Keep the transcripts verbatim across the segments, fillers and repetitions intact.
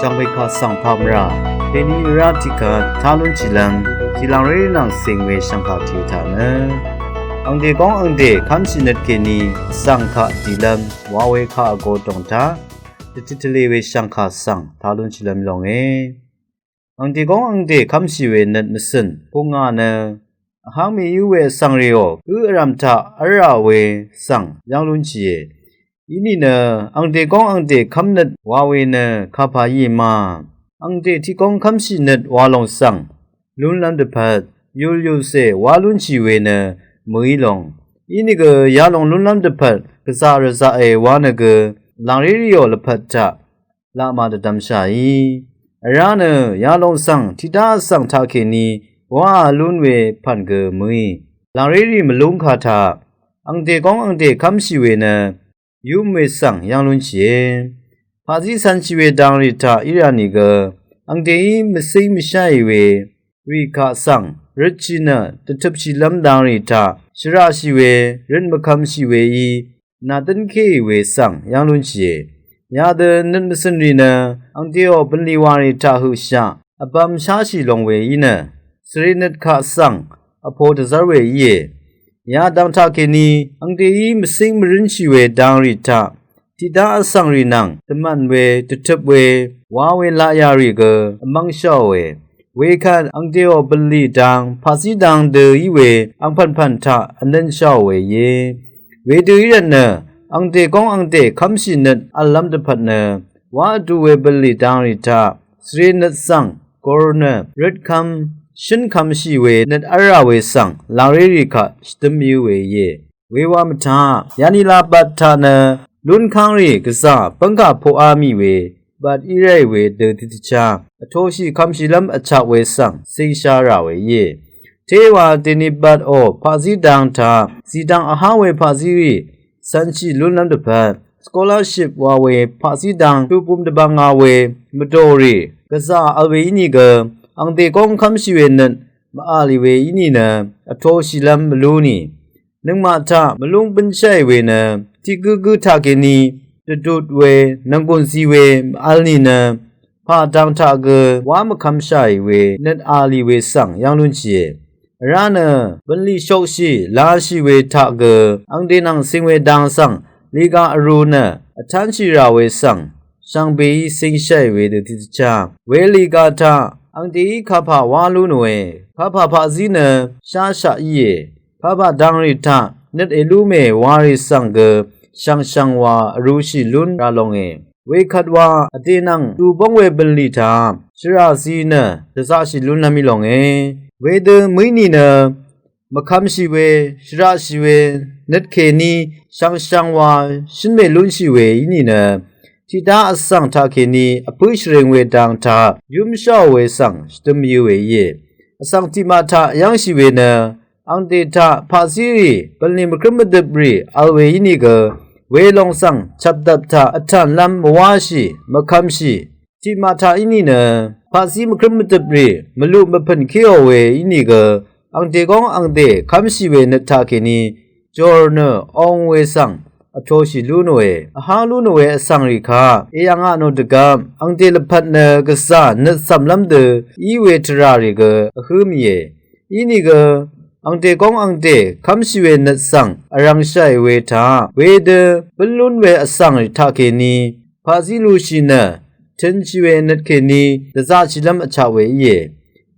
Shvngbe kaq svng pamra, kèní vrá tiqkvt tá lúnshìlv́m, tiqlàngré nvng cìng we shv̀ngkà tiq taq nø, angdè góng angdè kv́mshì nøt kèní, vsv̀ng kaq dìlv́m, wa we kaq vgō dòng taq, dvtøt tvlē we shv̀ngkà svng tá lúnshìlv́m longe. Angdè góng angdè kv́mshì we nøt mvcø̀n, pungà nø, vháng mèyú we vsv̀ng rìò, gǿ vrv̀m taq v́lrà we svng yv́ng lúnshìe. Inìnø, angdè góng angdè kv́mnøt wa we nø kapà íe ma. Angdè tiq góng kv́mshì nøt wa lòng svng, lúnlv́m dvpvt, yùlyùlcè wá lúnshì we nø mø̀í lòng. Inìgø yalòng lúnlv́m dvpvt, gvzà rvzaqe wa nø gø, làngré rìò lvpat taq, laq ma dvdvmshàí. Vrá nø, yalòng svng, tiqdá vsv̀ng taqkèní, wáā lún we pv̀n gø mø̀í. Làngré rì mvlúngkà taq, angdè góng angdè kv́mshì we nø, yúm we svng yv́ng lúnshìe. Paqzí cv̄nshì we dang rì taq í rà nìgø, angdèí mvcíng mvsháì we, rì kaq svng, røtshì nø, dvtøpshìlv́m dang rì taq, shvraqshì we, røt mvkvmshì weí, nàdǿnkéì we svng yv́ng lúnshìe. Yadø nøt mvcø̀n rì nø, angdèò bv̀nlì wà rì taq høqshaq, vbvm sháshì long we í nø, svre nøt kaq svng, vpo dvzv́r we íe. Yadv̀ng taqkèní, angdèí mvcíng mvrǿnshì we dang rì taq, tiqdá vsv̀ng rì nvng, dvmv̀n we, dvtøp we, wa we laqyà rì gø, vmv́ngshàòe. Wekvt angdèò bv̀nlì dang, paqzí dang dø í we, angpv̀npv̀n taq vnv̄nsháò we íe. Wedø í rvt nø, angdè góng angdè kv́mshì nøt v̄llv́m dvpvt nø, wá vdu we bv̀nlì dang rì taq, svre nøt svng, gor nø, røtkvm, shǿnkvmshì we nøt v́lrà we svng, làngré rì kaq shvdǿm yǿ we íe. Wewa mvtaq, yanila bat taq nø, lúnkv́ng rì gvzà, bv́ngkà poqá mì we, bat í ráì we dø tiqdvchá, vtoshì kvmshìlv́m vchak we svng, cingshá rà we íe. Téwa dèni batò, paqzí dang taq, zìdvng vháng we paqzí rì, cv̄nshì lúnlv́m dvpvt, scholarship wa we, paqzí dang, tupum dvbvnga we, mvdòrì, gvzà vl we ínìgø, angdè góng kv́mshì we nøt, mvàlì we ínìnø, vtoshìlv́m mvlú nì. Nøngmaq taq mvlúng bǿnsháì we nø, tiq gǿgǿ taqkèní, dvdut we, nv̀nggùnzi we, mvvl nìnø, pà dang taq gø, wá mvkvmshàì we, nøt a lì we svng yv́ng lúnshìe. Vrá nø, bv̀nlì shokshì, lashì we taq gø, angdè nvng cing we dang svng, lìgaq vrū nø, vtánshì rà we svng, shvngbeí cingshàì we dø tiqdvchá. Welìgaq taq, angdèí kapà wá lú nòe, kapà paqzí nø, sháshaq íe. Kapà dang rì taq, nøt èlú mè wa rì svng gø, shvngshvng wa vrūshì lún ra longe. Wekvt wa, vdè nvng, dubóng we bv̀nlì taq, shvràzi nø, dvzaqshì lúnlv́m í longe. Wedø mø̀í nìnø, mvkvmshì we, shvraqshì we, nøt kèní, shvngshvng wa, shǿn mè lúnshì we í nìnø, tiqdá vsv̀ng taqkèní, vpǿ shvring we dang taq, yúmsháò we svng, shvdǿm yǿ we íe. Vsv̀ng tiqmaq taq, yv́ngshì we nø, angdè taq, paqzí rì, bv̀nlì mvkrǿm mvdøp rì, vl we ínìgø, welòng svng, chvpdvp taq, vtànlv́m, mvwáshì, mvkvmshì, tiqmaq taq í nìnø, paqzí mvkrǿm mvdøp rì, mvluq mvpø̀n kéò we ínìgø, angdè góng angdè, kv́mshì we nøt taqkèní, jòr nø, ong we svng, vtoshì lú nòe, vháng lú nò we vsv̀ng rì kaq, èyv̀ngaq nò dvgvp, angdè lvpat nø, gvzà, nøt cv̀mlv́m dø, í we tvrà rì gø, vhǿ mìe. Inìgø, angdè góng angdè, kv́mshì we nøt svng, vrv̄ngshàì we taq, wedø, bǿnlún we vsv̀ng rì taqkèní, paqzí lushì nø, tø̄nshì we nøt kèní, dvzaqshìlv́m vchaq we íe.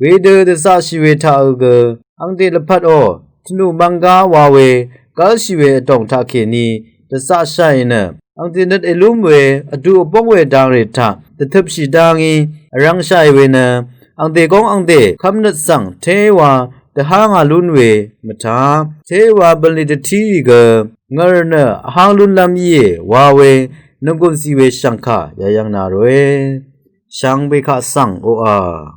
Wedø, dvzaqshì we taqø gø, angdè lvpvtò, tvnù mvnggá wa we, gv́lshì we vdòng taqkèní, dvzaqshàì nø, angdè nøt èlúm we, vdu vbóng we dang rì taq, dvtøpshì dá ngí, vrv̄ngshàì we nø, angdè góng angdè, kv́mnøt svng, téwa, dvhá ngà lún we, mvtaq, téwa bv̀nlì dvtírì gø, ngø̀r nø, vháng lúnlv́m íe, wa we, nvgùnzi we shv̀ngkà, yayv̄ng nà ròe. Shvngbe kaq svng, oqà.